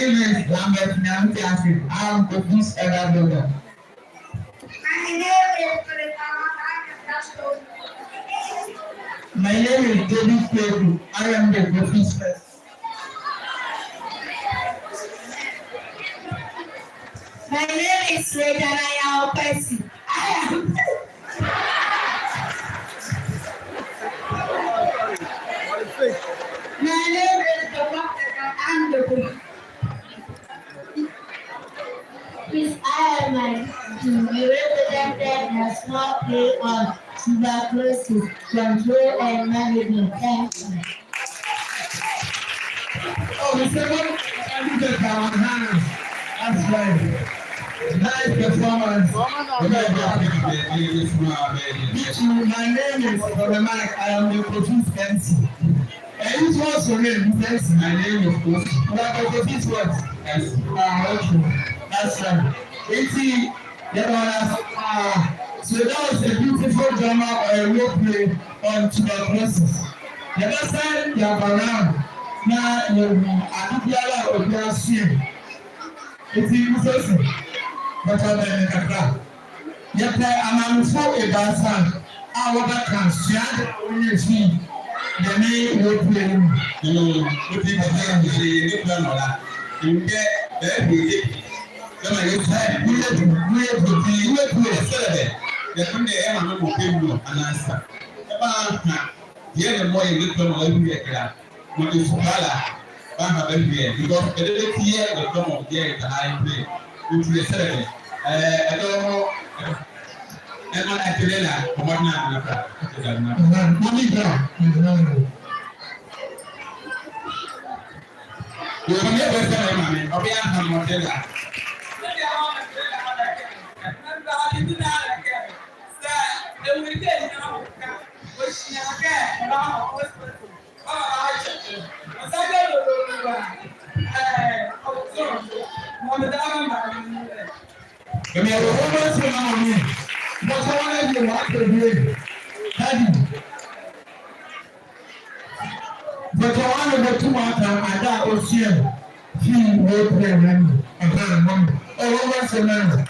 name is Lambert Nyamtiasi. I am Kofi's elder brother. My name is My name is David Kweku. I am the Kofi's first. My name is Regina Opesi. I am. My name is Papa. I'm the Kofi. Please, I am my We represented a small play on tuberculosis control and management. Thank you. Oh, the second candidate on hand. That's right. Nice performance. Me too. My name is Brother Mike. I am the Kofi's MC. And you what's your name? Mr. MC. My name is Kofi. You are the Kofi's what? MC. Ah, okay. That's right. Eti, ah, so that was a beautiful drama or a role play on tuberculosis. Yɛbɛsan yaba round na yɛhu ade biara a obi asua mu. Eti nsosi, bɛtɔ bɛn ne kakra. Yɛpɛ amamfo 3 a wɔbɛka sua ade a wɔnyɛ fi yɛne role play no mu. Yoo, o ti bɛ sɛ ɛɛ ne kura nɔ la. Nkɛ bɛɛ bi ye dama ye sɛ Wúyɛ du, wúyɛ du, wúyɛ du. Ɛsɛ dɛ yɛtun dɛ ɛma mi mɔ pe mu anansa ɛba ha yɛ ne mɔ yɛ ne kura nɔ la wi yɛ kira mɔ efuka la ba ha bɛ wi yɛ because ɛdɛ bɛ ti yɛ ne kura nɔ yɛ ta ha yi play o ti ɛsɛ dɛ ɛɛ ɛdɔ hɔ ɛma ɛtɛlɛ la ɔmɔ na nafa ɛtɛ da na. Mami bra. Yòòkó mi bɛ sɛ ɛ maame ɔbɛ yà hàn mɔ tɛ la. Èmi ẹ̀rọ wọ́n bá ṣe máa wọ̀ mí. Mo sọ wọ́n lẹ́yìn wọ́n á tẹ̀lé e. Dádì. Bọ̀tọ̀ wọn lè bọ̀ tún wọn kan àdá oṣù ẹ̀ fi ìwé pẹ̀lú rẹ̀ nù. Ẹ̀fọ́ rẹ̀ mọ́ mi. Ọwọ́ bá ṣe náà.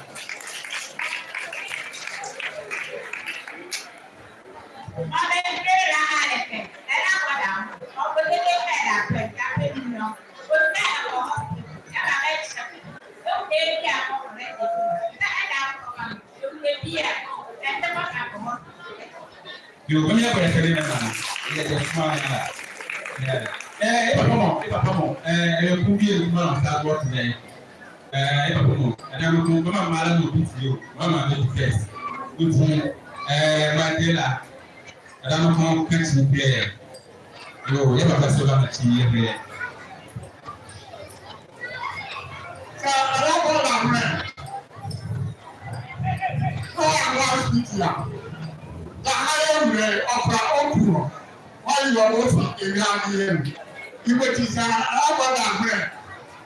Yòòkó mi bɛ sɛ ne maame yɛ tɛ suma yɛ la. Ɛɛ e papa mɔ e papa mɔ ɛɛ ɛyɛ kun bi yɛ kuma na sa bɔ tɛ ɛɛ e papa mɔ ɛdá mi kun bama maa la n'o bi ti o bama maa bɛ ti fɛ o ti ɛɛ maa de la ɛdá mi kun kɛntì pɛɛ yoo yɛ papa sɛ ba ma ti yɛ pɛɛ. Sɛ ɔwɔ la mɛ kọ́ àwọn hospital a làhálẹ̀ mìíràn ọ̀pá ọ̀kùnrin ọ̀yọ̀ oṣù èrè adìyẹ mi ìwé ti sá ọ̀bọ̀ la mẹ́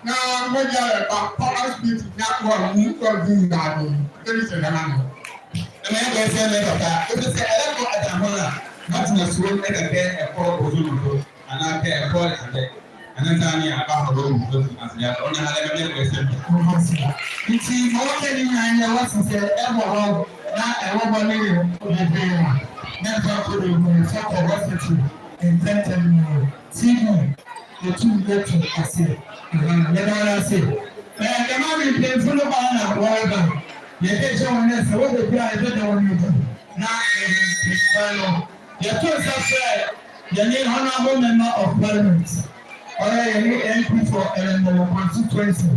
na mọ́jà rẹ̀ bá kọ́ hospital ní akọ̀ ọ̀mú ọ̀dún ìyàwó ẹ̀rí sẹ̀dá náà. Ɛmɛ yɛ bɛ sɛ mɛ papa ebi sɛ ɛlɛ kɔ ɛda hɔ la matena suo ɛda kɛ ɛkɔ ozolodo anaa kɛ ɛkɔ ɛdɛ anasa ni aba hɔ lɔ mu otu ase ya ɔna ha lɛ mɛ yɛ bɛ sɛ mi. Nti ma wɔkɛ ne nyinaa nyɛ wɔsi sɛ ɛbɔ hɔ na ɛwɔ bɔ ne yɛ bebree a na ɛfa kodo mu ɛfa kɔ hospital ntɛntɛm mu TB etu etu ase yɛda wɔn ase. Ɛɛ dɛm ami mpanyinfo no baa na wɔreba yɛde kyɛ wɔn sɛ wɔde bi a yɛbɛda wɔn edu na ɛyɛ mpanyinfo no yɛto nsa frɛ yɛne honourable member of parliament ɔyɛ yɛne MP for Ellembelle constituency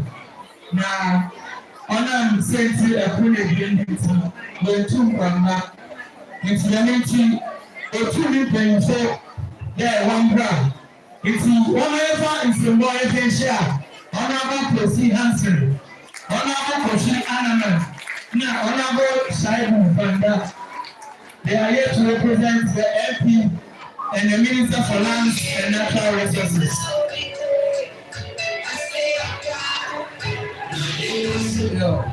na ɔnam sɛnti ɛko na ebien bi ti wɔntu nkwanna nti yɛn nti otu ne mpanyinfo dɛ wɔn bra nti wɔn ayɛfa nsɛmbɔ ayɛfa nhyia Honourable Kwesi Hansen, Honourable Kofi Anaman na Honourable Shaibu Banda. They are here to represent the MP and the Minister for Lands and Natural Resources. Yo.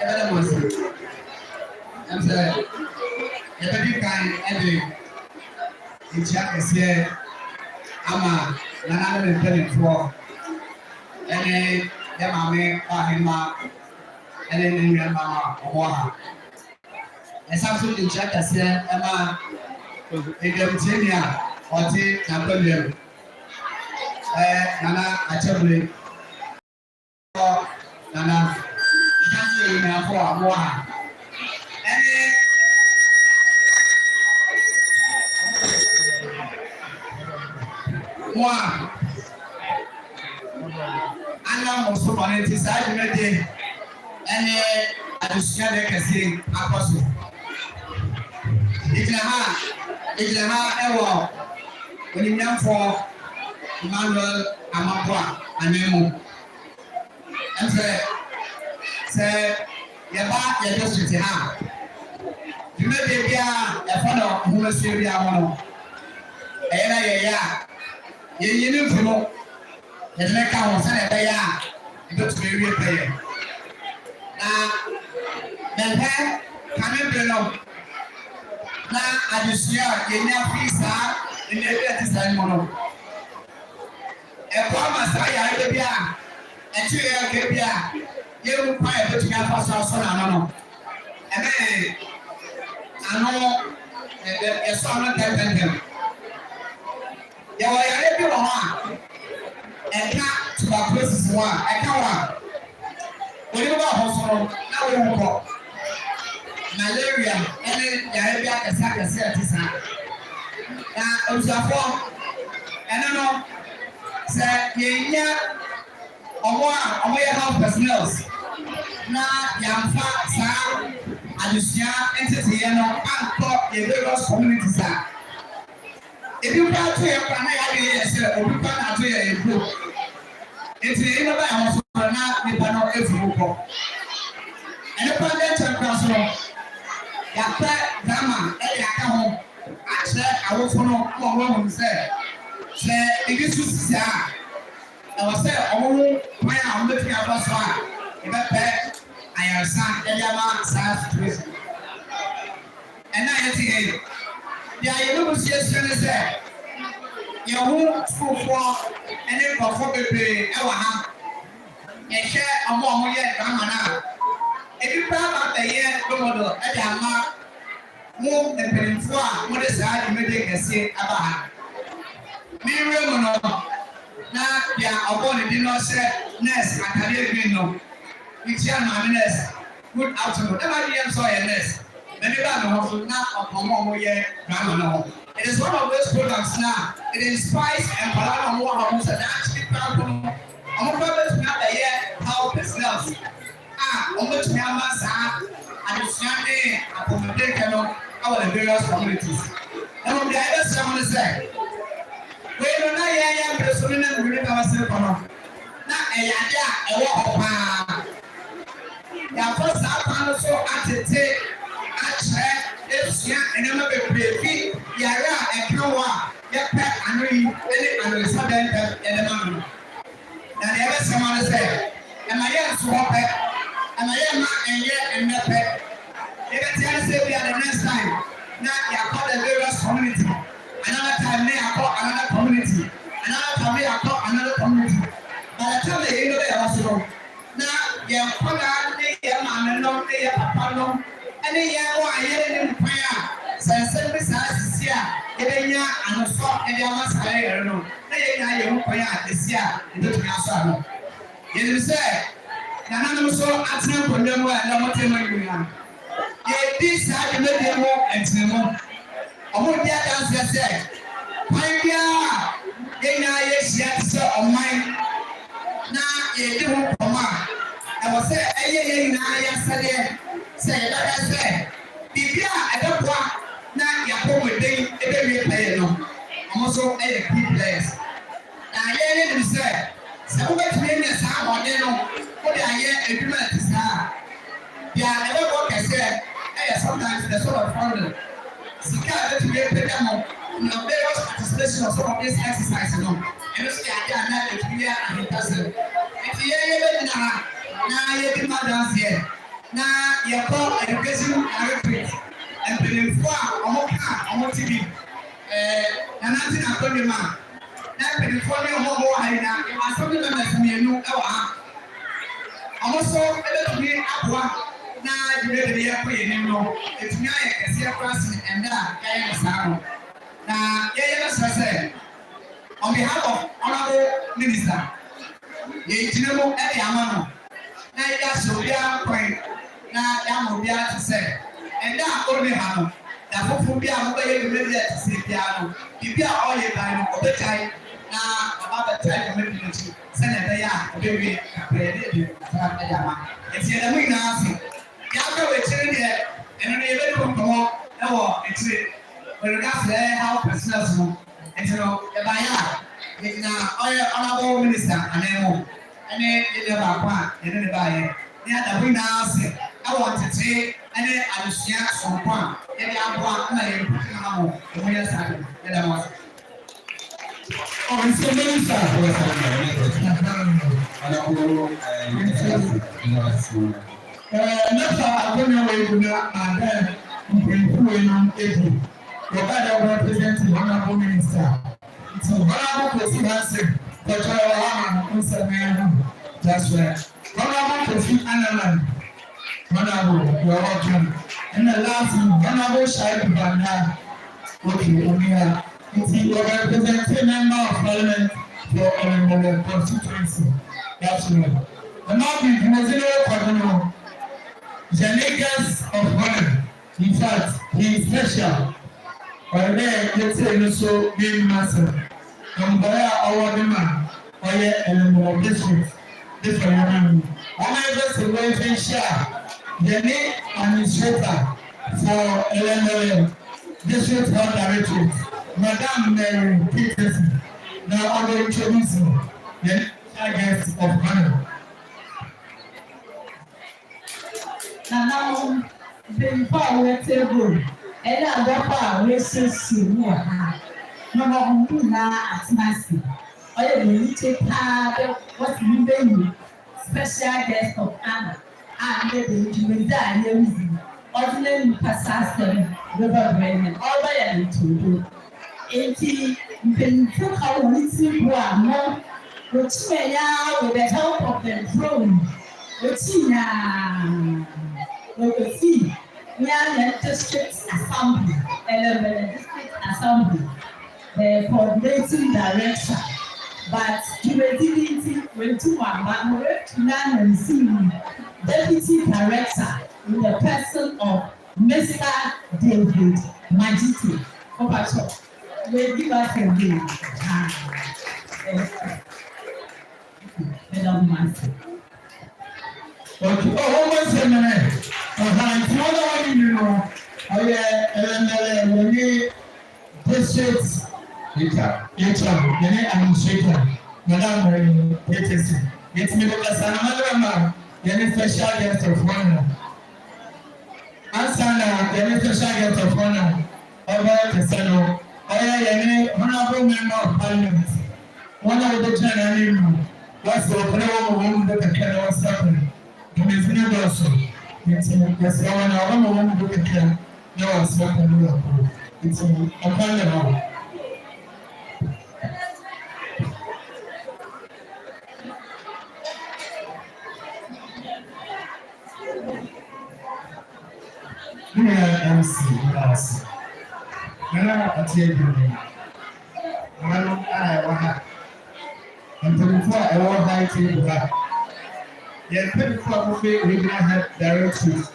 Ɛbɛdɛ mo ase. Ɛm sɛ yɛbɛdi kan ɛde nkyia kɛseɛ Ama nana ne ne mpanimfoɔ ɛne yɛ maame ɔahema ɛne ne nua mma a wɔwɔ ha. Ɛsan so de nkyia kɛseɛ ɛma edwamtieni a ɔte n'akonnwa mu, Nana Akyɛbere Nana ɛsan so yɛ nyinafo a wɔwɔ ha ɛne mo a anam mo so bɔne nti saa dwumadie ɛne adesua deɛ kɛseɛ akɔ so. Egyina ha ɛwɔ onimnyamfoɔ Emmanuel Amaboa anan mu. Ɛsɛ sɛ yɛba yɛ district ha, dwumadie biara ɛfa no nhomasua biara ho no, ɛyɛ na yɛyɛ a yɛyi ne mfi mu, yɛde ne ka ho sɛdeɛ ɛbɛyɛ a ɛbɛtumi awie pɛyɛ. Na mɛhwɛ kane bere no na adesua a yɛnya firi saa nneɛma bi a ɛte saa mu no, ɛboa ma saa yare bi a ɛkye yɛ aka bi a yɛmu kwan a yɛbɛtumi afa so asɔ n'ano no, ɛmɛ ano yɛsɔ ano ntɛmtɛmtɛm. Yɛwɔ yare bi wɔ hɔ a ɛka tuberculosis ho a ɛka hɔ a wɔde bɛba hɔ so no na wɔwu kɔ, malaria ɛne yare bi akɛse akɛse a ɛte saa. Na abusuafoɔ, ɛno no sɛ yɛnya ɔmo a ɔmo yɛ health personnels na yɛamfa saa adesua nteteyɛ no ankɔ yɛ various communities a, ebi kora to yɛ kora na yɛadwene yɛ sɛ obi kora na ato yɛ yɛ kurom nti yɛyi bɛba yɛn ho so na nipa no efi mu kɔ. Ɛne kwan dɛ nkyɛn kora so no, yɛapɛ drama ɛde aka ho akyerɛ awofo no ma wɔn ahunu sɛ ebi so sisi a, ɛwɔ sɛ ɔmo ho kwan a ɔmo bɛtumi afa so a yɛbɛpɛ ayaresa ɛde ama saa situation. Ɛna yɛte yɛ yi deɛ a yɛn mu suasua ne sɛ yɛn ho sukuufoɔ ne nkurɔfoɔ bebree ɛwɔ ha. Yɛhwɛ ɔmo a ɔmo yɛ drama no a, ebi koraa ba bɛyɛ role model ɛde ama mo mpanimfoɔ a mode saa dwumadie kɛseɛ aba ha. Mewura mu no na deɛ ɔbɔ ne din no ɔhyɛ nurse atadeɛ green no, mekyia no, "Maame nurse, good afternoon." Na maa yɛm sɛ ɔyɛ nurse na ne ba ne ho so na ɔkɔn mo a wɔyɛ drama no ho. It is one of those programs na it inspires nkwadaa na wɔn wɔ ha wɔn sɛ daakye kura no, wɔn kura bɛtumi abɛyɛ health personnel a wɔn bɛtumi ama saa adesua ne apɔmuden no ɛwɔ the various communities. Ɛmu deɛ ɛbɛsrɛ mo ne sɛ wei no na yɛn yɛn mpere so ne na nwuri na wɔsere kɔ no na ɛyɛ ade a ɛwɔ hɔ paa. Yàtọ̀ saa kwan no so atete akyerɛ esua nneɛma bebree fi yàrá a ɛka wɔ a yɛpɛ ano yi ne anoyisa dɛntɛm yɛde ma no. Na deɛ ɛbɛsɛ ma no sɛ ɛma yɛn nso hɔ pɛ, ɛma yɛn ma ɛnyɛ nnɛ pɛ. Yɛbɛte ane sɛ bi a the next time na yɛakɔ the various community, another time na yɛakɔ another community, another time na yɛakɔ another community. By the time na yɛn no bɛyɛ hɔ so no, na yɛn nkwadaa ne yɛn maame nom ne yɛn papa nom ɛne yɛn mo a yɛn nim kwan a sɛ nsɛm bi saa sisi a yɛbɛnya anosɔ ɛde ama saa yɛrɛ no, na yɛn nyinaa yɛn ho kwan a esi a yɛbɛtumi asɔ ano. Yɛnim sɛ nananom nso atena nkonnwa mu a ɛnna wɔte mu nyinaa yɛdi saa dwumadie ho nkyerɛmu. Ɔmo di adanseɛ sɛ kwan biara a yɛn nyinaa yɛhyia te sɛ ɔman na yɛdi ho nkɔmɔ a, ɛwɔ sɛ ɛyɛ yɛn nyinaa yɛasɛdeɛ sɛ yɛbɛhwɛ sɛ biribi a ɛbɛboa na yɛapɔmuden ɛbɛwie pɛyɛ no, ɔmo nso ɛyɛ key players. Na yɛn yɛ nim sɛ wobɛtumi anya saa ahoɔden no wode ayɛ adwuma a ɛte saa a, deɛ ɛbɛbɔ kɛseɛ ɛyɛ sometimes the sort of funding, sika a ɛbɛtumi apagya mo na various participation of some of these exercise no, ɛno nso yɛ ade a na ɛtumi yɛ ahintasɛm. Nti yɛn yɛbɛgyina ha na yɛdi ma danseɛ na yɛkɔ education directorate mpanimfoɔ a wɔn ka wɔn ti bi nanante na akɔnim a. Na mpanimfoɔ ne ɔmo a wɔwɔ ha nyinaa, yɛwɔ assembly members mmienu wɔ ha. Ɔmo nso bɛtumi aboa na dwumadi no yɛkɔ yɛn anim no, ɛtumi ayɛ kɛseɛ koraa sen ɛnnɛ a yɛayɛ no saa no. Na yɛyɛ bɛsrɛ sɛ, on behalf of Honourable Minister, yɛgyina mu de ama no na yɛde ahyɛ obiara nkɔn na yɛama obiara te sɛ ɛda a ɔnni ha no, da foforɔ bi a mobɛyɛ dwumadi a ɛte sɛ biara no, biribi a ɔyɛ ban no, ɔbɛgyae na ɔba abɛtae dwumadi no akyi sɛnea ɛbɛyɛ a ɔbɛwie kakra yɛde de kakra de ama. Nti yɛda mo nyinaa ase. Deɛ aka wɔ akyire no deɛ, ɛno no yɛbɛdi ho nkɔmmɔ wɔ akyire. With regards to ɛyɛ health personnel no, nti no yɛbaeɛ a, yɛgyina ɔyɛ Honourable Minister anan mu ne yɛn nua baako a yɛne no baeɛ na yɛada mo nyinaa ase wɔ ntetee ne adesua sononko a yɛde aboa ma yɛn mpɔtam ha mo ɛmu yɛ saa de no. Yɛda mo ase. Oh, nti minister. Mɛfa akonnwa wei do na madan mpanyimfo weinom edi. Wɔba dɛ wɔrepresent Honourable Minister. Nti Honourable Kofi Hansen, kɔkyerɛ wɔ ha ma no nsɛm na yɛnhu. That's right. Honourable Kofi Anaman, Honourable, you're welcome. Ɛna lastly, Honourable Shaibu Banda, okay, onua. Nti wɔrepresent Member of Parliament for Ellembelle constituency. That's right. Ɛma bi dwumadzi no rekɔ do no, yɛne guest of honour. In fact, he is special. Ɔyɛ dɛ yɛtsie no so n'enum asɛm. Mboa a ɔwɔ de ma ɔyɛ Ellembelle District de fa hɛn mu. Ɔma yɛbɛsɛ wɔmfa nhyia a yɛne administrator for Ellembelle District Health Directorate, Madam Mary Peterson, na ɔbɛ introduce yɛne special guest of honour. Nananom, mpanyimfo a wɔwɔ table ne adɔfo a woehyiahyia mu wɔ ha, mema hom nyina atsena ase. Ɔyɛ me enyigye paa dɛ wɔse mibeyi special guest of honour a ndɛ da yi dwumadzi a yeridzi yi, ɔdze n'enum kasa asɛm rebɛbrɛ hɛn, ɔrebɛyɛ no ntowdo. Ntsi mpanyimfo ka hɔn tsir boa ano, wotumii ara with the help of the drone, wotumii ara wokosii Nyanyɛn District Assembly, Ellembelle District Assembly, the coordinating director, but dwumadzi bi ntsi oenntum ɔammba na oetu n'anansinyi deputy director in the person of Mister David Majite. Opacho, we give us a wave. Ah, meda mo ase. Okay, oh, wɔn bɔ nsɛm no nɛ. Ɔha nti wɔn a wɔn ni no, ɔyɛ Ellembelle wɔne district HR. HR yɛne administrator, Madam Mary Peterson. Nti mede kasa no mɛbrɛ ma yɛne special guest of honour. Ansa na yɛne special guest of honour ɔbɛyɛ kɛsɛ no, ɔyɛ yɛne Honourable Member of Parliament, wɔn a wɔbɛgyina n'anim no, wɔasi ɔpene wɔn ma wɔn mu do kakra na wɔasra pɛn. Dwumadzi no dɔɔso, nti yɛsrɛ wɔn a wɔma wɔn mu do kakra na wɔasra pɛn no wɔ kor. Nti ɔkwan da hɔ. Me nua MC, meda wo ase. Nana ɔte adwuma mu. Nananom a ɛwɔ ha. Mpanyinfoɔ a ɛwɔ high table ha. Yɛn mpanyinfoɔ a wɔfiri Regional Health Directorate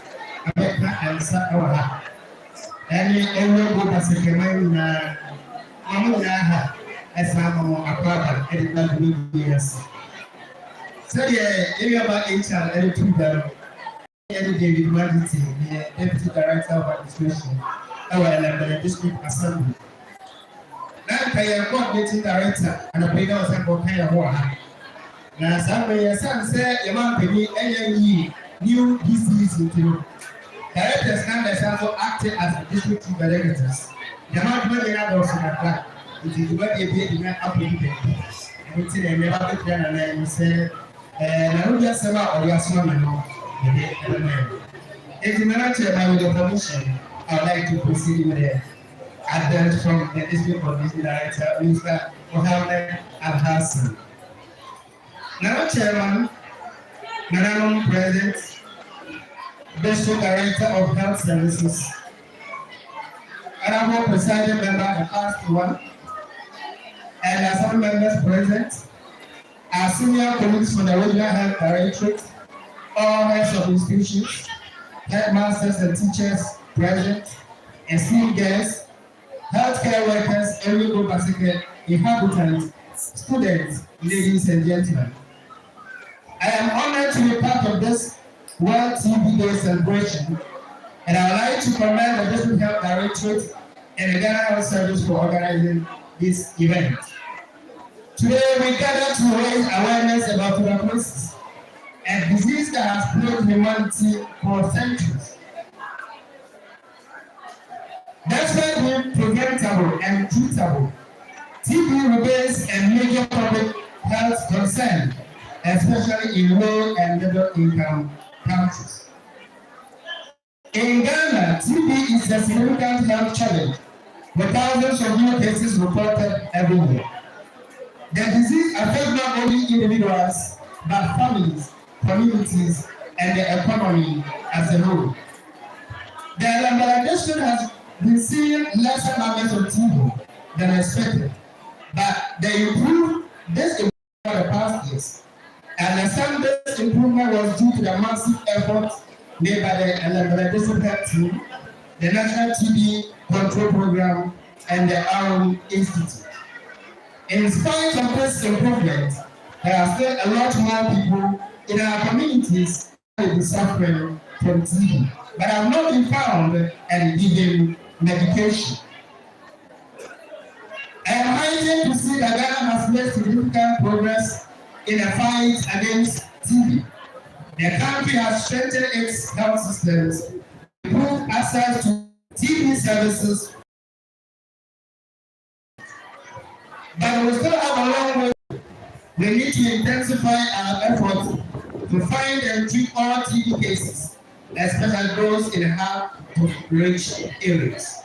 abɛka nsa wɔ ha. Ɛne ɛwɔ Basakraman nyinaa. Ma mo nyinaa ha ɛsan ma mo akwaaba ɛde ba dwumadie ase. Sɛdeɛ yɛn nuaba HR ɛde tu dwa no, yɛde David Majiti, yɛ Deputy Director of Administration ɛwɔ Ellembelle District Assembly. Na nka yɛn coordinating director anɔpa yi na ɔsɛ nka ɔka yɛn ho wɔ ha. Na saa mmerɛ yɛ san sɛ yɛn mampanin ɛyɛ yi new DCs nti no, directors na mbɛsa nso act as district chief executives. Yɛn adwumadie no adɔɔso kakra, nti dwumadie bi edi akɔ bi baabi. Ɛno nti na nneɛma bɛgyina nanan mu sɛ n'ano bi asɛm a ɔde asoma me no yɛde ɛbɛma yɛn. Nti Nana Chairman, with your permission, I would like to proceed with the address from the district coordinating director, Mr. Mohammed Alhassan. Nana Chairman, Nananom President, District Director of Health Services, Honorable Presiding Member, the past one, and Assembly members present, our senior colleagues from the Regional Health Directorate, all heads of institutions, headmasters and teachers present, esteemed guests, healthcare workers, Ewulogo Baseke inhabitants, students, ladies and gentlemen. I am honored to be part of this World TB Day celebration, and I would like to commend the District Health Directorate and the Ghana Health Service for organizing this event. Today, we gather to raise awareness about tuberculosis, a disease that has plagued humanity for centuries. Despite being preventable and treatable, TB remains a major public health concern, especially in low and middle income countries. In Ghana, TB is a significant health challenge, with thousands of new cases reported every year. The disease affects not only individuals, but families, communities, and the economy as a whole. The Ellembelle District has been seeing lesser numbers of TB than expected, but they improved this over the past years. And some this improvement was due to the massive effort made by the Ellembelle District Health Team, the National TB Control Program, and the Aurum Institute. In spite of this improvement, there are still a lot more people in our communities who will be suffering from TB, but have not been found and given medication. I am heartened to see that Ghana has made significant progress in the fight against TB. The country has strengthened its health systems, improved access to TB services, but we still have a long way. We need to intensify our efforts to find and treat all TB cases, especially those in hard to reach areas.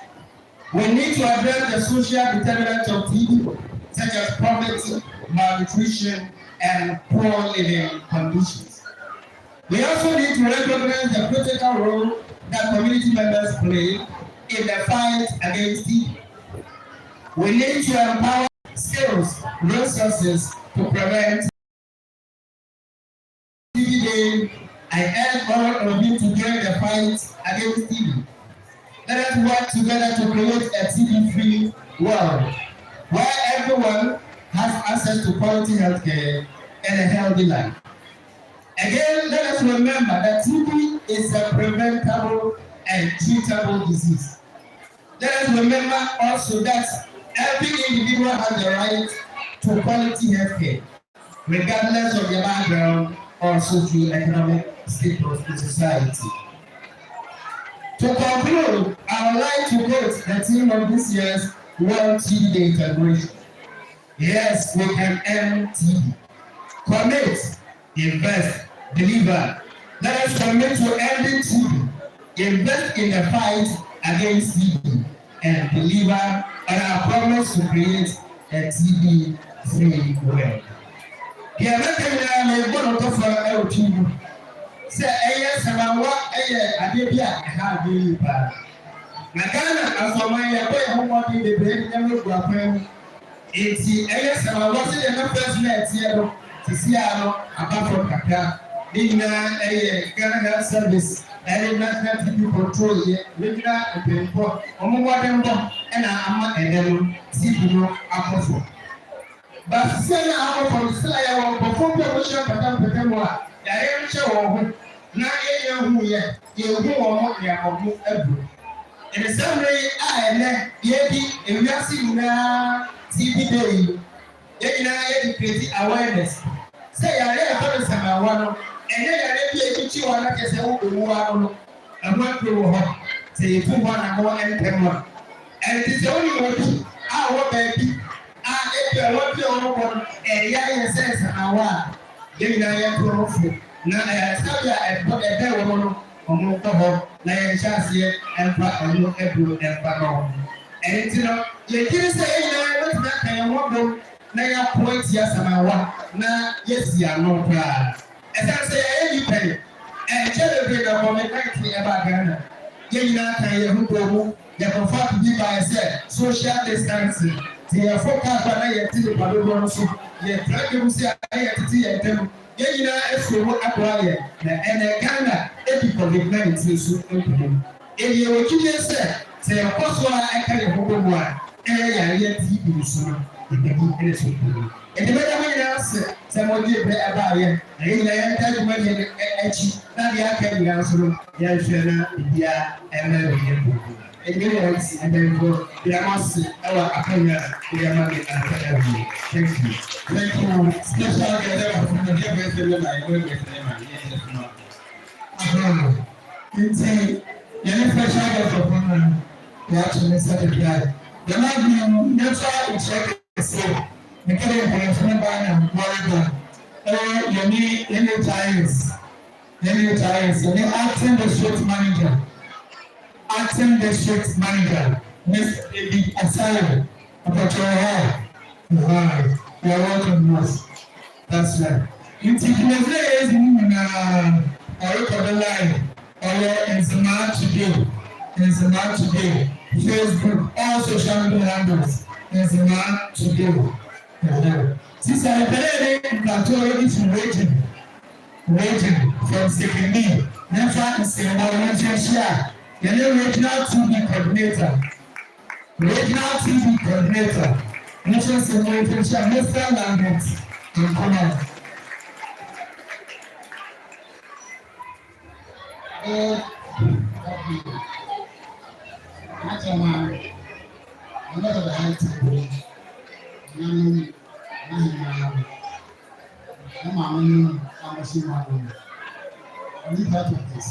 We need to address the social determinants of TB, such as poverty, malnutrition, and poor living conditions. We also need to recognize the critical role that community members play in the fight against TB. We need to empower skills, resources to prevent TB Day. I urge all of you to join the fight against TB. Let us work together to create a TB-free world where everyone has access to quality healthcare and a healthy life. Again, let us remember that TB is a preventable and treatable disease. Let us remember also that every individual has the right to quality healthcare, regardless of their background or socio-economic status in society. To conclude, I would like to quote the theme of this year's World TB Day celebration. Yes, we can end TB. Commit, invest, deliver. Let us commit to ending TB. Invest in the fight against TB and deliver on our promise to create a TB-free world. Deɛ mɛka nyinaa mebɔ no tɔfa ɛwɔ twi mu sɛ ɛyɛ samawa, ɛyɛ adeɛ bi a ɛha adeɛ yi paa, na Ghana asɔman yɛbɔ yɛn ho mmɔden bebree nneɛma gu akwan mu, nti ɛyɛ samawa sɛdeɛ na first na ɛteɛ no, sisi a no aba fam kakra. Ne nyinaa ɛyɛ Ghana Health Service ɛne National TB Control yɛ regional mpanyinfoɔ wɔn mmɔden bɔ ɛna ama ɛnɛ no TB no akɔ fam. Baasisi na akɔ fam sisi a yɛwɔ nkurɔfoɔ bi a wɔhyɛ mpɛtɛmpɛtɛ mu a yɛayɛ nhyɛ wɔn ho na yɛnyɛ hu yɛ yɛhu wɔn ho nea wɔn ho aduro. Ɛnisɛmire yi a ɛnɛ yɛdi ewiase nyinaa TB Day yi, yɛn nyinaa yɛde create awareness sɛ yare a ɛfɔ no samawa no, ɛnyɛ yare bi a ekyikyi wɔn na kyerɛ sɛ wo ewu ano no. Ɛho aduro wɔ hɔ sɛ yɛtu hɔ anamɔ ntɛm a. Ɛnti sɛ wonim obi a ɔwɔ baabi a ebi a wɔn bi a wɔwɔ no ɛyɛ ayɛ sɛ samawa a, yɛn nyinaa yɛn to ho fo na ɛsɛbi a ɛbɔ ɛbɛn wɔn no, wɔn kɔ hɔ na yɛn hyɛ aseɛ ɛmfa ɛho aduro ɛmfa ma wɔn. Ɛnti no yɛgyiri sɛ yɛn nyinaa yɛbɛtumi aka yɛn ho bom. Na yɛako atia samanwa na yɛasi ano koraa. Ɛsiane sɛ yɛayɛ nnipa yi, ɛnkyɛ bebree na Covid 19 ɛbaa Ghana. Yɛn nyinaa kan yɛn ho bɔɔ mu, yɛkɔfaa biribi baeɛ sɛ social distancing. Nti yɛforo kaa koraa na yɛnte nnipa dodoɔ no so, yɛtra dwam sei a na yɛtete yɛn ntam. Yɛn nyinaa asuo mu aboa yɛn na ɛnnɛ Ghana adi Covid 19 so nkonim. Enti yɛwɔ gyidie sɛ, sɛ yɛkɔ so ara ka yɛn ho bɔ mu a, ɛyɛ yareɛ TB no so no, yɛbɛdi ne so nkonim. Enti mɛda mo nyinaa ase sɛ mogyee berɛ baeɛ, na yɛn nyinaa yɛntaa dwumadie no akyi, na deɛ aka nyinaa nso no, yɛnhwɛ na biribiara mmra awieeɛ brɛoo. Enti me deɛ MC mpanyinfoɔ, meda mo ase wɔ akwanya a mode ama me anɔpa yi awie. Thank you. Thank you. Special guest, Nti yɛne special guest of honor no yɛato ne nsa kakra. Dɛm adwene no yɛmfa nkyerɛ kɛse ne kɛdɛ mpanyimfo no baa na wɔreba ɛwɔ yɛne NHIS, NHIS yɛne acting district manager, acting district manager, Mr. David Asare Ɔpɔtɔ wɔ hɔ a, hi, you are welcome boss. That's right. Nti dwumadzi a yɛdzi no nyinaa ɔrokɔ do live, ɔyɛ Nzemaa Today, Nzemaa Today, Facebook, all social media handles, Nzemaa Today. Ɛhɔ. Sisi a yɛpɛ dɛ yɛde nkratoɔ yi fi region, region from Sekondi, yɛmfa nsɛmbɔ yɛmfa nhyia yɛne regional TB coordinator. Regional TB Coordinator, Mission Simulation Mr. Lambert Nkrumah. Members of the high table, Nanom, Nahima, Mama, Amashima, only part of this.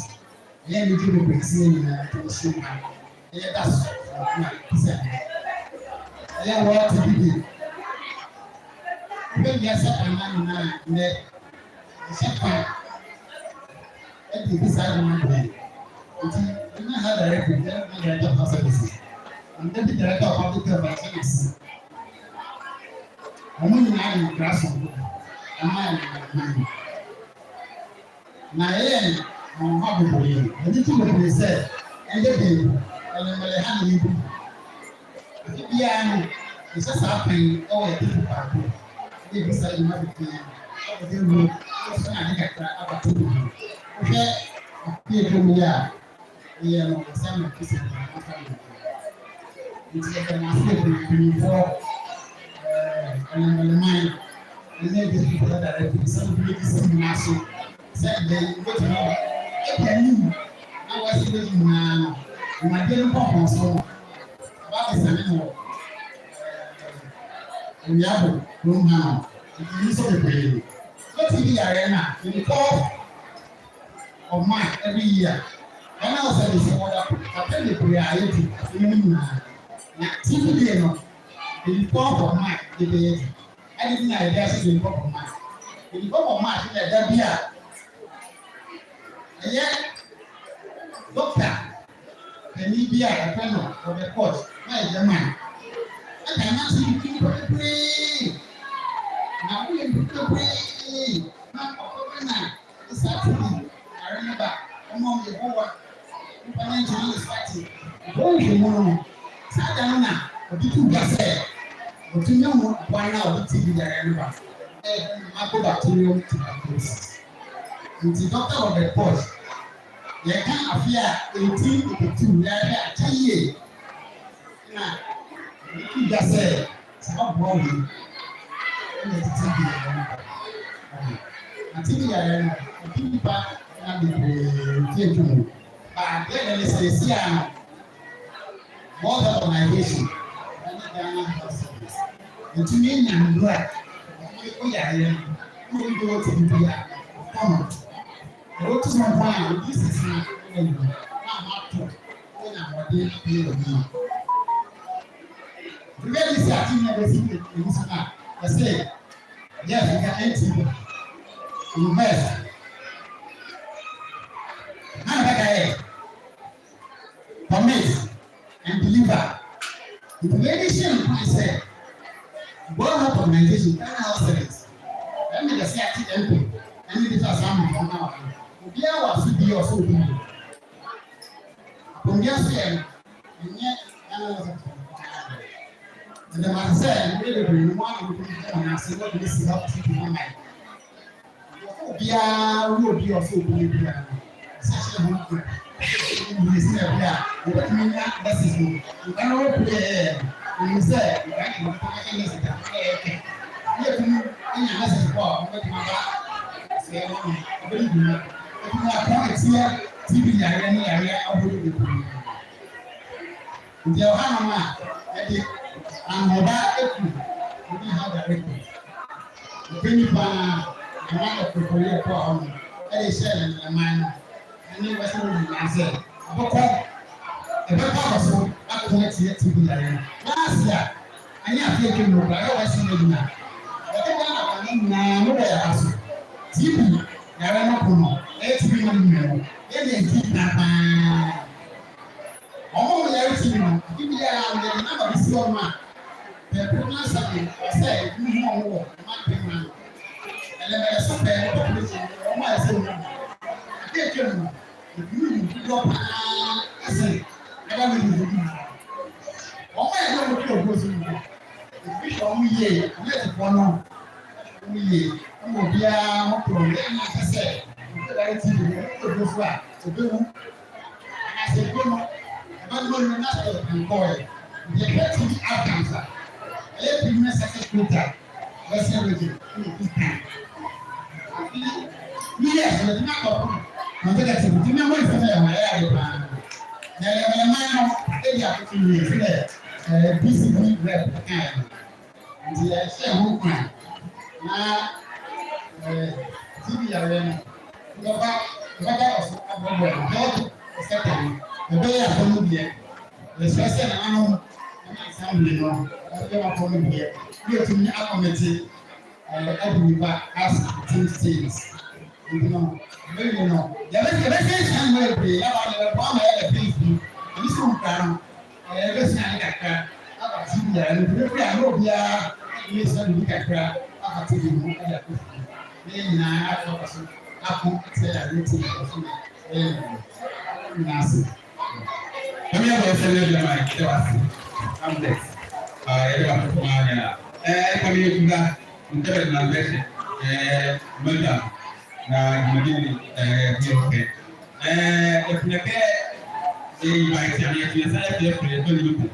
Ɛyɛ anigye bebree sɛ yɛn nyinaa atwa ahyia ha. Ɛyɛ da soronko a ɛte sɛ nnɛ. Ɛyɛ World TB Day. Wohwɛ wiase afanan nyinaa a, nnɛ yɛhyɛ fa de di saa dwuma bere yi. Nti, Ghana Health Directorate, Ghana Director of Health Services, and Deputy Director of Public Health ahyɛ n'ase. Wɔn nyinaa de nkra soronko ama yɛn wɔ Na ɛyɛɛ me nwanwa bebree. M'ani gye bebree sɛ ɛnyɛ den ɛlɛmɛlɛ ha na yɛbu. Afe biara no, yɛhyɛ saa pɛn yi wɔ yɛn table baako na yɛdi saa dwuma fɛfɛ yi abɔ dawuro na yɛasua ade kakra aba table ho. Wohwɛ afe a atwam yi a, yɛyɛɛ no December kɔsi ansa na yɛawie. Nti yɛda mo ase bebree mpanyinfoɔ, ɛɛ ɛlɛmɛlɛman ɛne district health director sɛ mo de si nyinaa so sɛ ɛdɛ yi wobɛtumi aba ɛdi anim na wɔasi bɛdi nyinaa no dwumadie no pɔmpɔn so no aba abɛsane no wɔ ɛɛ Owiabo kurom ha no nti yi nso bebree. Wobɛtumi de yareɛ no a 24 of March every year. Ghana Health Service wɔ da dapɛn bebree a yɛdi afe no mu nyinaa. Na TB Day no, 24th of March de bɛyɛ di. Ade nti na yɛde ahyɛ 24th of March. 24th of March yɛ da bi a ɛyɛ dɔkta panin bi a yɛfrɛ no Robert Koch na yɛ German. Ɛka na TB nnipa bebree na woyɛ nnipa bebree na ɔkɔbɛ na Saa tumi yare no ba ɔma Yehowa nnipa no nkyɛn ne sate. Wɔ nhwehwɛmu no no, saa da no na wɔde too dwa sɛ wɔatumi ahu aboa no a ɔde TB yare no ba, Mycobacterium tuberculosis. Enti Dɔkta Robert Koch, yɛka afe a 1882 yɛahwɛ akyɛ yie na wɔde too dwa sɛ Saa aboa wei na ɛde TB yareɛ no ba. Na TB yareɛ no, ɛdi nnipa nna bebree mfe atwa mu. Ba deɛ ɛdɛ ne sɛ ɛsi a no, World Health Organization ɛne Ghana Health Service ɛtumi anya nnuro a wɔde kɔ yareɛ no na obi bɛwɔ TB bi a ɔkɔ no. Ɛwɔ tu ho a obi sisi na ɛna na ama ato na ahoɔden akɔyɛ wɔ Bere bi si ate nea besi eyi so na ɛsɛ yes we can end TB invest na na bɛka yɛ commit and deliver. Nti wei de hyɛ nkwan sɛ World Health Organization, Ghana Health Service, ɛna yɛsɛ ate MP ɛne de fa saa mmɔfra no wɔ ha. Obiara wɔ aso bi a ɔsɛ obi mu. Akonnwa so yɛ no, ɛnyɛ Ghana Health Service ɛdɛm ase sɛ mmerɛ bebree no mu ana wɔde wɔn ase na wɔde si health facility no ama yɛ. Obiara wo obi a ɔsɛ obi ne biara no, ɛsɛ hyɛ ho kura. Ɛmu sɛ ɛbi a wɔbɛtumi nya nurses no, nkwa no wɔ pere yɛ no, ɛmu sɛ nkwa no wɔbɛtumi anya nurses a ɛyɛ kɛ. Ne yɛtumi anya nurses kɔ a wɔbɛtumi aba sɛ ɛno no wɔbɛdi dwuma. Ɛtumi akɔ etia TB yareɛ ne yareɛ ahodoɔ bebree. Nti ɛwɔ hanom a yɛde ahoɔba eku obi ha director. Ɔpanyin paa ɛma ɛkɔkɔre ɛkɔ hɔ no ɛde hyɛ ɛman no ɛne Western Region nyinaa sɛ ɛbɛkɔ ɛbɛkɔ akɔ so ako atia TB yareɛ no. Last year ɛnyɛ afe atwam no koraa, ɛwɔ Western Region a yɛde Ghana kwan nyinaa no wɔ yɛn so TB yareɛ no ko no, ɛyɛ TB management no, yɛde nti kan paa. Wɔn a wɔyare TB no, afe biara no yɛde number bi si hɔ nom a pɛpɛ no asɛm ɔsɛ ebi hu wɔn wɔ ɔman mu ano. Ɛlɛmɛlɛ so pɛɛ no population no wɔn a ɛsɛ wɔn mu. Afe atwam no, ebi hu dodoɔ paa ɛsɛn ɛda no yi bi. Wɔn a yɛde wɔn kɔ oguo so no, ebi hwɛ wɔn yie, anɛɛsefoɔ no hwɛ wɔn yie, ɛma obiara ho tɔ wɔn. Yɛn nyinaa sɛ obi a ɔyare TB no, ɔkɔ oguo so a, obewu. Anaasɛ kuro no ɛbɛduro no na sɛ nkɔɔɛ. Nti yɛhwɛ TB outcomes a, ɛyɛ premier success rate a Western Region ɛna ɛdi kan. Afi 2 years yɛtumi akɔko consecutive, nti na wɔn nsɛm yɛ wɔn ɛyɛ ade paa. Na ɛyɛ no ɛdi akoto yie sɛ DCB rep ɛka yɛ no. Nti yɛhyɛ ho kwan na TB yareɛ no bɛba bɛba ɔso aboaboa no health sector no ɛbɛyɛ afɔ no deɛ, yɛsrɛ sɛ nananom ɛne assembly no ɛbɛyɛ afɔ no deɛ ne yɛtumi akɔmɛte ɛde nipa as team states. Nti no ɛbɛwie no, yɛbɛsɛ nsua no bebree yɛba no yɛbɛboa ma yɛyɛ things bi ɛne sɛ nkura no yɛbɛsua ade kakra aba TB yare no. Nti a na obiara ɛde sua biribi kakra aba TB ho ɛde akɔ fie na yɛn nyinaa akɔ akɔ so ako atia yare TB ɛso na ɛyɛ nyinaa ase. Ɛmi yɛ bɔ sɛ ɛbi ama yɛ wa se amdex yɛde wa fofo maa yɛn a ɛkɔ ne yɛ kura ntɛbɛ na mbɛhyɛ madam na dwumadi ni bi ɔkɛ ɛfunɛkɛ invite ani ɛfun ɛsɛ ɛfɛ ɛfɛ ɛfɛ ni ko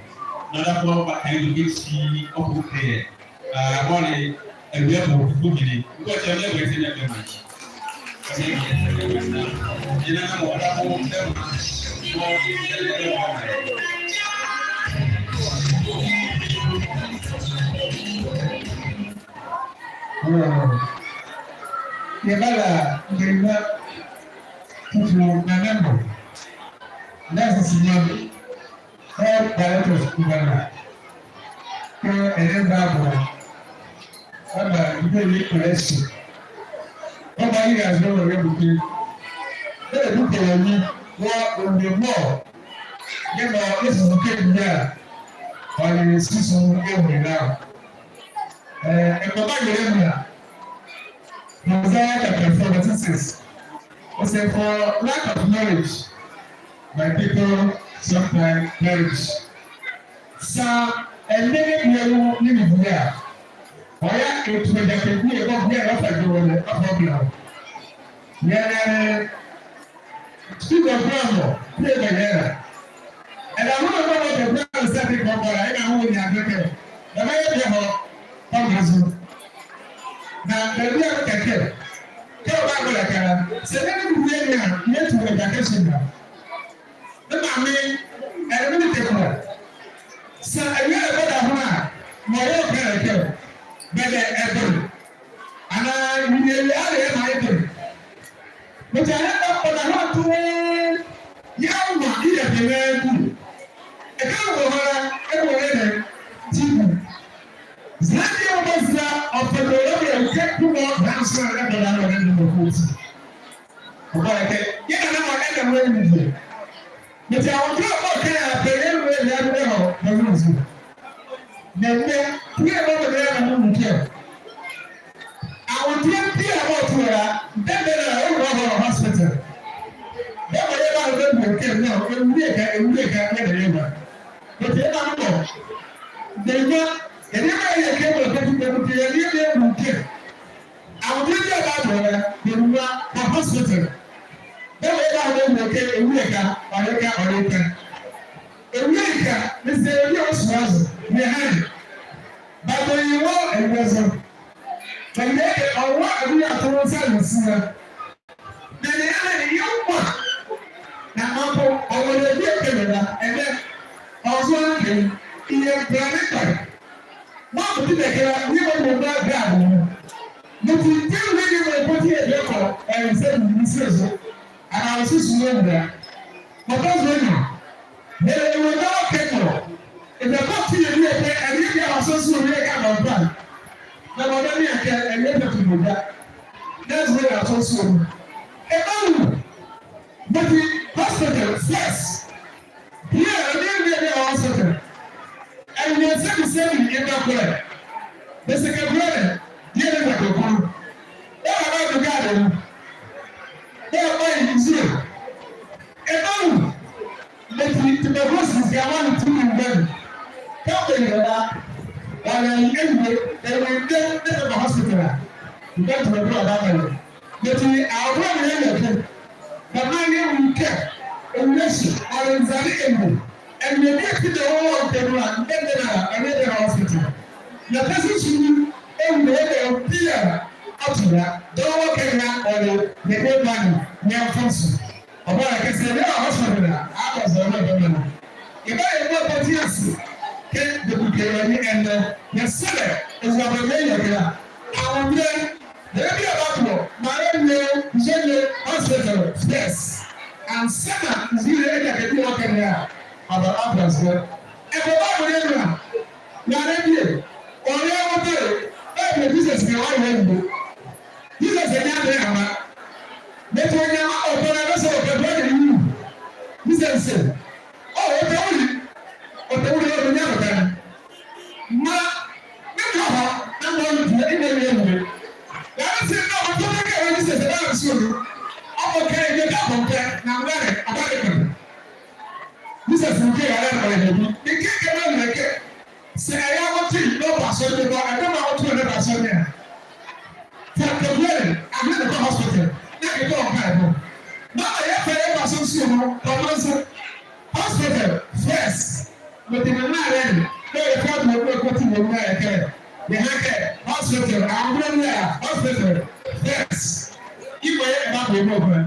na ɔdafɔ ba kan do ekyi ɔkò kɛyɛ bɔɔli ɛwia bɔ fufu hene nkɔ kyɛ ɛmi yɛ bɔ ɛsɛ ɛmi ɛfɛ ma ɛmi yɛ ɛsɛ ɛmi ɛfɛ na yɛn nana mɔ ɔdafɔ ɛma mɔ ɛmi ɛfɛ ma yɛ. Yɛbɛla nkonnwa tutu nanambo nurses yɛn health directors kubana kɛ ɛyɛ baabo ɛma ibe yi collection ɔba yi azɔ wɔ yɛ buke ɛyɛ buke yɛ yi wɔ ondemɔ yɛ ma esusu kebi a ɔyɛ susu ewu na ɛɛ nkɔba yɛrɛ mu a. Isaiah chapter 4, verse 6. It says, "For lack of knowledge, my people sometimes perish." Sa ɛnɛ ne bia mu ne ne bia a ɔyɛ etu ɛgyakɛgu ɛbɔ bia a ɔfa dwo wɔ ɔfɔ bia o. Yɛn speaker kura mɔ kure bɛ yɛn na. Ɛda ho na ɔbɔ kɛ kura nsa bi kɔ bɔ la ɛna ho nyɛ adwekɛ. Ɛbɛyɛ bia hɔ kɔnkɔn so. Na baabi a kɛkɛ kɛ ɔba akɔla kara sɛ ne ne bubu yɛ nea yɛtu ɛgyakɛhyɛ na. Ne maame ɛne ne kɛkɛ sɛ ɛyɛ ɛbɛda ho a ma ɔyɛ ɔkra ɛkɛ bɛdɛ ɛbere anaa yìnyɛn ayɛ ɛma ayɛ dɛ bɛtɛ ayɛ ɔda ho ato yɛ ama yɛ dɛmɛ gu ɛka wɔ hɔ la ɛwɔ yɛ dɛ ti gu zaa deɛ wɔbɛ zia ɔfɛdɛ ɔyɛ ɛkɛ kumɔ nanso ɛbɛ da no ɛna ɛna kɔ ti ɔbɔ ɛkɛ yɛ nana ma ɛna wɔ ɛmu deɛ bɛtɛ awɔtɔ ɔbɔ kɛ apɛ yɛ wɔ ɛyɛ ɛbɛ hɔ bɛfɛ nso na ɛnɛ kúrẹ́ ɛbɔ bɛbɛ yɛ na mo mu kɛ. no ewurie ka ewurie ka yɛ dɛ yɛ ba bɛtɛ yɛ na mo dɛnyɛ yɛde ma yɛ kɛ bɔ kɛtɛ kɛtɛ yɛ ne yɛ mu kɛ awudie bi a b'a bɔ yɛ yɛ kɔ hospital bɛɛ yɛ na mo mu kɛ ewurie ka ɔre ka ɔre ka ewurie ka ne sɛ ebi a ɔsoro azo yɛ han bàtò yi wɔ ewuo so ɛyɛ ɔwɔ ebi ato nsa nsia na ne yɛ ne yɛ nkwa na mako ɔwɔ yɛ bi ekele na ɛnɛ ɔso ake iye nkura ne kpa mo akutu kɛkɛ ní mo mo bá gbé àbọ̀ mu mo ti tẹ́ ìwé ní mo kó tí ebi kɔ ɛnsɛ nìyí sí so àná ọ̀sùsù yẹ wura mọ̀tò zò nyà yẹ ìwé náà kẹ́kọ̀ọ́ ìdàkọ̀ tí yẹ bí ẹ̀kẹ́ ẹ̀rí bí àwọn sọ́sọ́ yẹ ká lọ gbà na mọ̀tò ní ẹ̀kẹ́ ẹ̀rí ẹ̀kẹ́ tó mọ̀ dá nẹ́ẹ̀sì yẹ àsọ̀sọ̀ mu ẹ̀bá wù bẹ́tì hospital first here ẹ̀rí ẹ̀rí ẹ̀rí hospital ẹ̀rí ẹ̀sẹ̀bi sẹ́bi ẹ̀dá kúrẹ̀ bẹ́sẹ̀kẹ̀ kúrẹ̀ yẹ ẹ̀dá kúrẹ̀ ẹ̀ wà bá dùn káàdì mu ẹ̀ wà yìí zero ẹ̀bá wù bẹ́tì tuberculosis yà wà ní túmù bẹ́ẹ̀ káwé yẹn la wàlẹ̀ ẹ̀wẹ̀ ẹ̀wẹ̀ ndé ndé bá hospital a ndé tuberculosis ọ̀dà bẹ̀rẹ̀ bẹ́tì àwòrán yẹn yẹ kẹ́ bàbá yẹn wù kẹ́ ewúrẹ́sì ọ̀rẹ́nzàlẹ̀ ewu ẹ̀mí ẹ̀kí dẹ̀ wọ́n wọ́n kẹ́nu a ndé ndé na ẹ̀mí ndé na hospital na pẹ́sì sùn ewu yẹ dẹ̀ bíyà ọ̀túnra dọ́wọ́ kẹ́nu ọ̀rẹ́ yẹ mani nyɛ fɔnso ɔbɔ yɛ kɛsɛ ɛbɛ wɔ hospital a akɔ sɔrɔ ɛbɛ mɛ no ìbá yɛ bɔ pɔtí ase kɛ dekuke yɛ ni ɛnɛ yɛ sɛlɛ ezuabɛ yɛ kɛ awɔdɛ ebi a ba kɔ maa yɛ nye nse nye hospital first ansana nzuri yɛ ɛdi akɛbi wɔ kɛnɛ a ɔbɛ ɔbɛ ɛbɛ ba wɔ yɛ nua yàrá bie ɔyɛ wɔbɛ ɛbɛ Jesus kɛ ɔyɛ nbo Jesus yɛ nyɛ abɛ ama n'etu onye ɔbɛ na ɛbɛ sɛ ɔbɛ bɛ ɛdi wu Jesus sɛ ɔ ɔbɛ wuli ɔbɛ wuli ɔbɛ nyɛ abɛ ma ne ka hɔ na mo ɔnu tiɛ ɛna ɛyɛ wuli yàrá sɛ na ɔbɛ bɛ kɛ ɛwɔ Jesus ɛbɛ nsuo no ɔbɛ kɛ ɛyɛ kɛ ɔbɛ kɛ na nwɛrɛ ɔbɛ kɛ Jesus nke yàrá ɛbɛ bi ne kɛ kɛ bɛ kɛ sɛ ɛyɛ awɔtí n'ɔba asɔre bi bɔ ɛbɛ ma awɔtí wɔ n'ɔba asɔre bi a tɛtɛbiɛri adi ne kɔ hospital ne kekɛ ɔka ɛbɔ na ɛyɛ fɛ yɛ ba so nsuo no ɔmo nso hospital first wɔte ne nan yɛ ne na yɛ fɛ ɔmo ɛkɔ ti wɔn mu ayɛ kɛ yɛ ha kɛ hospital ahomere bi a hospital first igbo yɛ ɛba bɔ emu ɔbɛ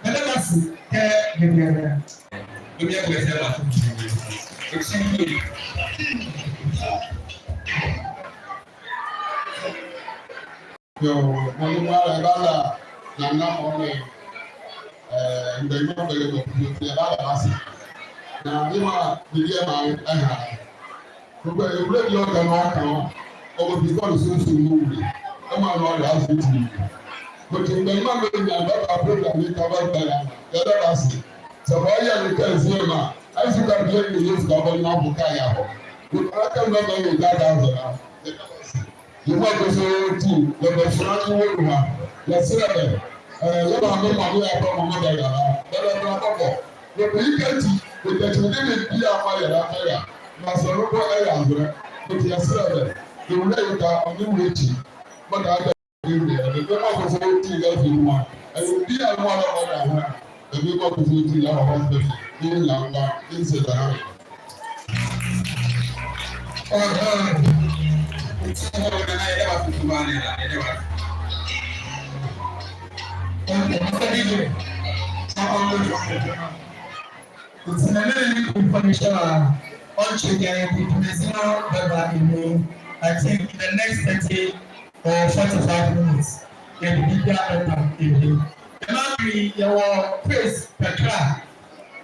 ɛdɛ ba si kɛ yɛ Obi akɔ ɛsɛ ma so esi yie. Yo, mo mara bala nana mo ne ndɛnyɛ bɛlɛ bɛ kulo ti ɛba la ase na ne ma bibi ɛma ɛha gbogbo ewura bi ɔka no aka hɔ ɔwɔ bi kɔli sunsun mu wuli ɛma no ɔyɛ ase ti bɔtɛ ndɛnyɛ bɛ nya bɛ ka program yi ka bɛ bɛ ya yɛbɛ ba se sɛ ɔyɛ ne ka nsie ma ayi ka bi yɛ ne yesu ka bɔ ne abo ka ya hɔ gbogbo aka nɔ bɛ yɛ gba da zɔ na yɛbɛ ba se yɛbɛ kɔsɔ ti yɛbɛ fura ni wolu ha yɛsrɛ bɛ ɛɛ yɛbɛ ame ma ne yɛ bɔ mama bɛ yàrá bɛbɛ bɛ bɔbɔ yɛbɛ yi ka ti yɛbɛ ne de bi a ma yɛrɛ afɛ ya na sɔrɔ bɔ ɛyɛ azrɛ bɛtɛ yɛsrɛ bɛ yɛwura yi ka ɔne wura akyi bɔtɛ abɛ yɛwura yɛ bɛ ma kɔsɔ ti yɛ fi mu a ɛyɛ bi a mo ala ɔda ho ɛbi ma kɔsɔ ti yɛ wɔ hospital ne nyamba ne nsɛ da ha. Okay, Mr. DJ, nti na nene ne information a ɔnkyerɛ deɛ yɛ no bɛba emu. I think in the next 30 or 45 minutes yɛde biribi abɛba emu. Ɛma pii yɛwɔ quiz kakra a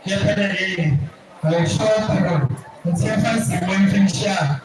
yɛpɛ dɛ yɛyɛ, ɛyɛ short program, nti yɛfa nsi wɔn mfimhyia a.